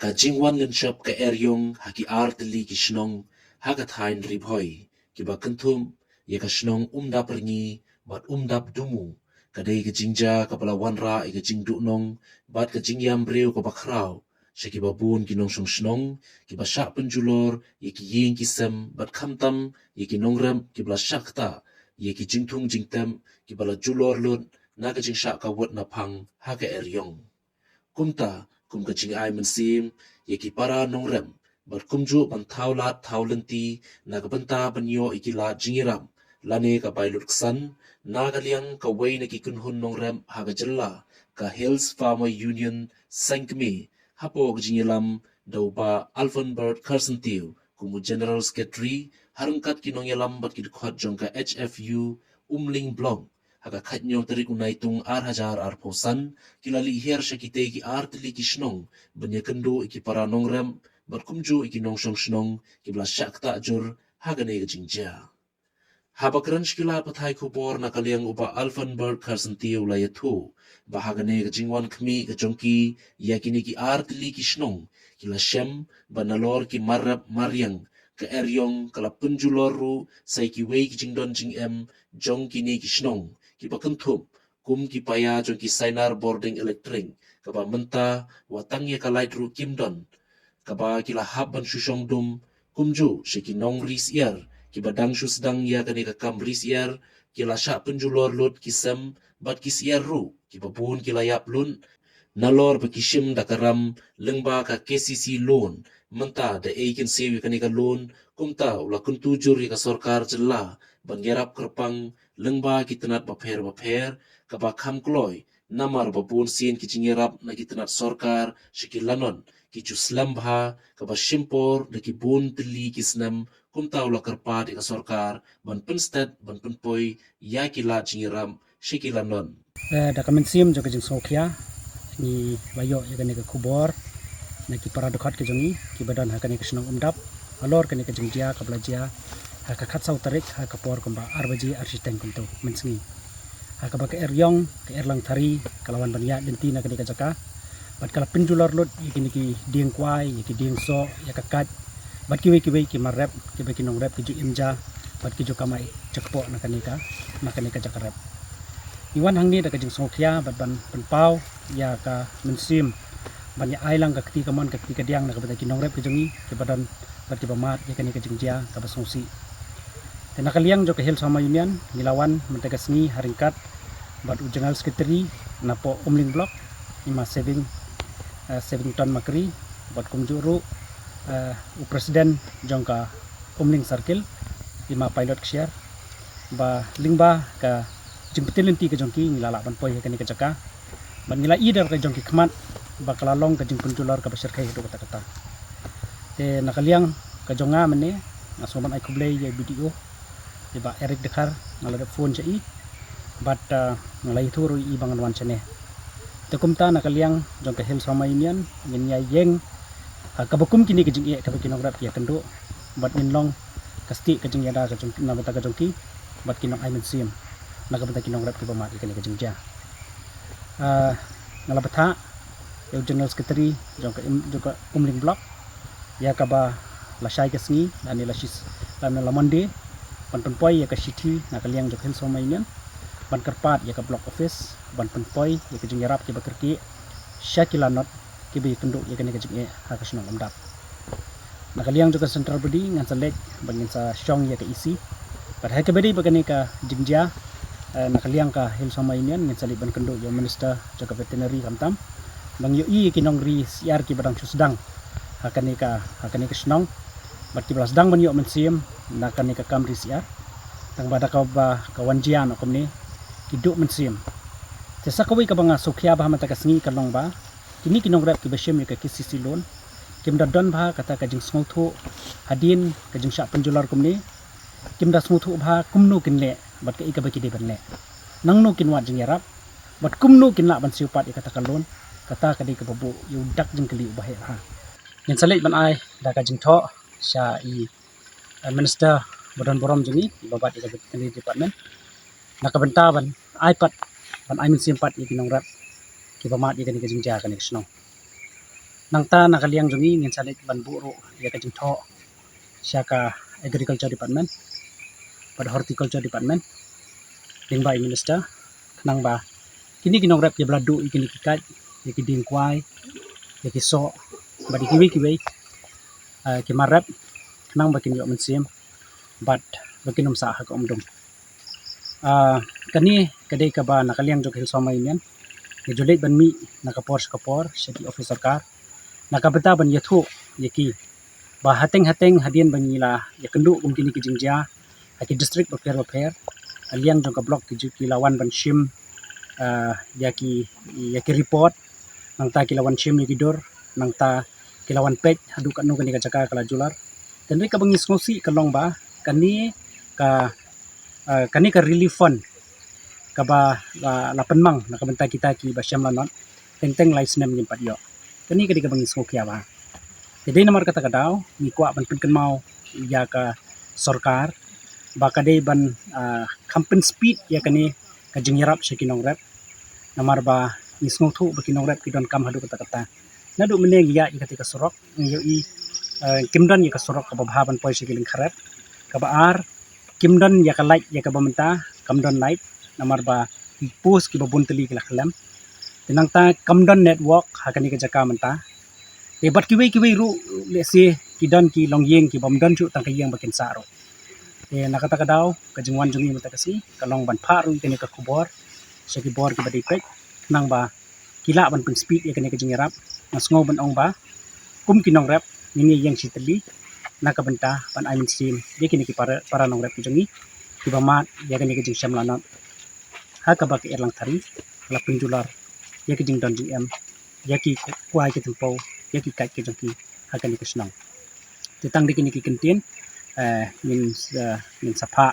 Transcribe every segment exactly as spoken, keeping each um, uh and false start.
Ka jingwan lynshop ka eriong ha ki artylli ki shnong ha ka thaiñ Ri Bhoi, kiba kynthup ïa ka shnong Umdap Rngi bad Umdap Dumu, ka dei ka jingjia kaba la wanrah ïa ka jingduhnong bad ka jingïam briew kaba khraw sha kiba bun ki nongshong shnong, kiba shah pynjulor ïa ki ïing ki sem bad khamtam ïa ki nongrep kiba la shah ktah ïa ki jingthung jingtep kiba la julor lut na ka jingshah kawut naphang ha ka eriong. Kumta, kum ka jingai mynsiem ïa ki para nongrep bad kumjuh ban thaw lad thaw lynti na ka bynta ban ïoh ïa ki lad jingïarap lane ka bai lut ksan na ka liang kawei na ki kynhun nongrep ha ka jylla, ka Hills Farmer Union Seng Kmie, hapoh ka jingïalam da u Bah Alfonbert Kharsyntiew kum u General Secretary, ha ryngkat ki nongïalam bad ki dkhot jong ka H F U Umling Block. Ha ka khatñiew tarik u Naitung ar hajar arphew san, ki la leit hiar sha kitei ki artylli ki shnong ban ïakynduh ïa ki para nongrep bad kumjuh ïa ki nongshong shnong kiba la shah ktah jur ha kane ka jingjia. Haba kren sha ki lad pathai khubor, na ka liang u Bah Alfonbert Kharsyntiew u la ïathuh ba ha kane ka jingwan khmih ka jong ki ïa kine ki artylli ki shnong, ki la shem ba nalor ki mar rep mar riang, ka eriong ka la pynjulor ruh sa ïa kiwei ki jingdon jingem jong kine ki shnong, kiba kynthup kum ki paia jong ki sainar bording elektrik, kaba mynta wat tang ïa ka lait ruh kim don, kaba ki la hap ban shu shong dum. Kumjuh sha ki nongri syiar kiba dang shu sdang ïa kane ka kam ri syiar, ki la shah pynjulor lut ki sem bad ki syiar ruh, kiba bun ki la ïap lut nalor ba ki shim da ka ram lyngba ka K C C loan. Mynta da ei kynsiew ïa kane ka loan, kumta u la kyntu jur ïa ka sorkar jylla ban ïarap kyrpang lyngba ki tnat bapher bapher, kaba kham kloi namar ba bun sien ki jingïarap na ki tnat sorkar sha ki lanot ki ju slem bha, kaba shim por da ki bun tylli ki snem. Kumta u la kyrpad ïa ka sorkar ban pynstet ban pynpoi ïa ki lad jingïarap sha ki lanot. Eh, da ka mynsiem jong ka jingsngewkhia, ngi la ïoh ïa kane ka khubor na ki para dkhot ka jong ngi kiba don ha kane ka shnong Umdap halor kane ka jingjia kaba la jia ha ka khatsaw tarik ha ka por kumba ar baje ar shiteng kumto mynsngi. Ha kaba ka eriong, ka erlang thari, ka la wan ban ïaid lynti na kane ka jaka bad ka la pynjulor lut ïa kine ki dieng kwai, ïa ki dieng soh, ïa ka kait bad kiwei kiwei ki mar rep kiba ki nongrep ki ju im ja bad ki ju kamai jakpoh na kane ka, na kane ka jaka rep. Ngi wan hangne da ka jingsngewkhia bad ban pynpaw ïa ka mynsiem ban ïa ai lang ka kti kamon ka kti kadiang na ka bynta ki nongrep ki jong ngi kiba don bad kiba mad ïa kane ka jingjia kaba sngewsih. Te na ka liang jong ka Hills Farmer Union, ngi la wan mynta ka sngi ha ryngkat bad u General Secretary napoh Umling Block, i ma Saving, eh, Savington Makri, bad kumjuh ruh, eh, u President jong ka Umling Circle, i ma Pilot Kshiar, ba lyngba ka jingpyntip lynti ka jong ki ngi la lah ban poi ha kane ka jaka. Bad ngi la ïohi da ka jong ki khmat ba ka la long ka jingpynjulor kaba shyrkhei haduh katta katta. Te na ka liang ka jong nga mynne, nga sngewbha ban ai khublei ïa u B D O, i Bah Eric Dkhar, nga la dep phone sha i bad, ah, nga la ïathuh ruh ïa i ba ngan wan shane. Te kumta na ka liang jong ka Hills Farmer Union ngin ïa ïeng ha kaba kum kine ki jingeh kaba ki nongrep ki ïakynduh bad ngin long ka stieh ka jingïada ka jong, na bynta ka jong ki bad ki nongai mynsiem na ka bynta ki nongrep kiba mad ïa kane ka jingjia. Ah, nga la bthah ïa u General Secretary jong ka im-, jong ka Umling Block ïa kaba la shai ka sngi lane la shis, lane la Monday ban pynpoi ïa ka shithi na ka liang jong ka Hills Farmer Union ban kyrpad ïa ka Block Office ban pynpoi ïa ka jingïarap kiba kyrkieh sha ki lanot kiba ïakynduh ïa kane ka jingeh ha ka shnong Umdap. Na ka liang jong ka Central Body ngan sa leit bad ngin sa shong ïa ka E C. Bad ha kaba ïadei bad kane ka jingjia, eh, na ka liang ka Hills Farmer Union ngin sa leit ban kynduh ïa u Minister jong ka Veterinary khamtam ba ngin ïohi ïa ki nongri syiar kiba dang shu sdang ha kane ka, ha kane ka shnong bad kiba la sdang ban ïoh mynsiem na kane ka kam ri syiar. Tang ba da kaba ka wan jia noh kumne ki duh mynsiem. Te sa kawei kaba nga sngewkhia bha mynta ka sngi ka long ba kine ki nongrep kiba shim ïa ka K C C loan kim da don bha kata ka jingsngewthuh hadien ka jingshah pynjulor kumne, kim da sngewthuh bha kumno kin leh bad kaei kaba ki dei ban leh, nangno kin wad jingïarap bad kumno kin lah ban siew pat ïa kata ka loan. Kata ka dei kaba buh ïa u dak jingkylli uba heh bha. Ngin sa leit ban ai da ka jingthoh sha i, eh, Minister ba don burom jong ngi, iba bat ïa ka Veterinary Department na ka bynta ban ai pat, ban ai mynsiem pat ïa ki nongrep kiba mad ïa kane ka jingjia kane ka shnong. Nangta na ka liang jong ngi ngin sa leit ban buh ruh ïa ka jingthoh sha ka Agriculture Department bad Horticulture Department lyngba i Minister, khnang ba kine ki nongrep kiba la duh ïa kine ki kait, ïa ki dieng kwai, ïa ki soh bad ïa kiwei kiwei, ah, ki mar rep, khnang ba kin ïoh mynsiem bad ba kin ym sah ha ka umdum. Ah, kane ka dei kaba na ka liang jong ka Hill Sohma Union ngi ju leit ban mih na ka por sha ka por sha ki office sorkar na ka bynta ban ïathuh ïa ki ba hateng hateng hadien ba ngi la ïakynduh kum kine ki jingjia ha ki district bapher bapher, na liang jong ka block ki ju ki la wan ban shim, ah, ïa ki, ïa ki report, nangta ki la wan shim ïa ki dur, nangta ki la wan peit haduh katno kane ka jaka ka la jular. Te hynrei kaba ngi sngewsih ka long ba kane ka, ah, kane ka relief fund kaba la, la pynmang na ka bynta kita kiba shem lanot, teng teng lai snem ngim pat ïoh. Kane ka dei kaba ngi sngewkhia bha. Te dei namar kata ka daw ngi kwah ban pynkynmaw ïa ka sorkar ba ka dei ban, ah, kham pynspeed ïa kane ka jingïarap sha ki nongrep. Namar ba ngi sngewthuh ba ki nongrep ki donkam haduh katta katta. Naduh mynne ngi ïaid ïa kata ka surok, ngi ïohi, eh, kim don ïa ka surok kaba bha ban poi sha ki lyngkha rep. Kaba ar, kim don ïa ka light ïa kaba mynta, kam don light namar ba ki post kiba bun tylli ki la khlem. Te nangta kam don network ha kane ka jaka mynta. Te bad kiwei kiwei ruh, lehse ki don ki longïing kibym don shuh tang ka ïing ba kin sah ruh. Te na kata ka daw ka jingwan jong ngi mynta ka sngi ka long ban phah ruh ïa kane ka khubor sha ki bor kiba dei peit, khnang ba ki lah ban pynspeed ïa kane ka jingïarap. Nga sngew ban ong ba kum ki nongrep ngin ïeng shi tylli na ka bynta ban ai mynsiem ïa kine ki para, para nongrep ki jong ngi kiba mad ïa kane ka jingshem lanot ha kaba ka Erlang Thari ka la pynjular ïa ka jingdon jingem ïa ki kwai ki tympew, ïa ki kait ki jong ki ha kane ka shnong. Te tang da kine ki kyntien, eh, ngin, eh, ngin sa phah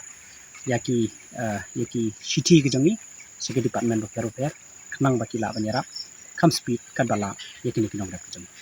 ïa ki, eh, ïa ki shithi ki jong ngi sha ki department bapher bapher, khnang ba ki lah ban ïarap kham speed katba lah ïa kine ki nongrep ki jong ngi.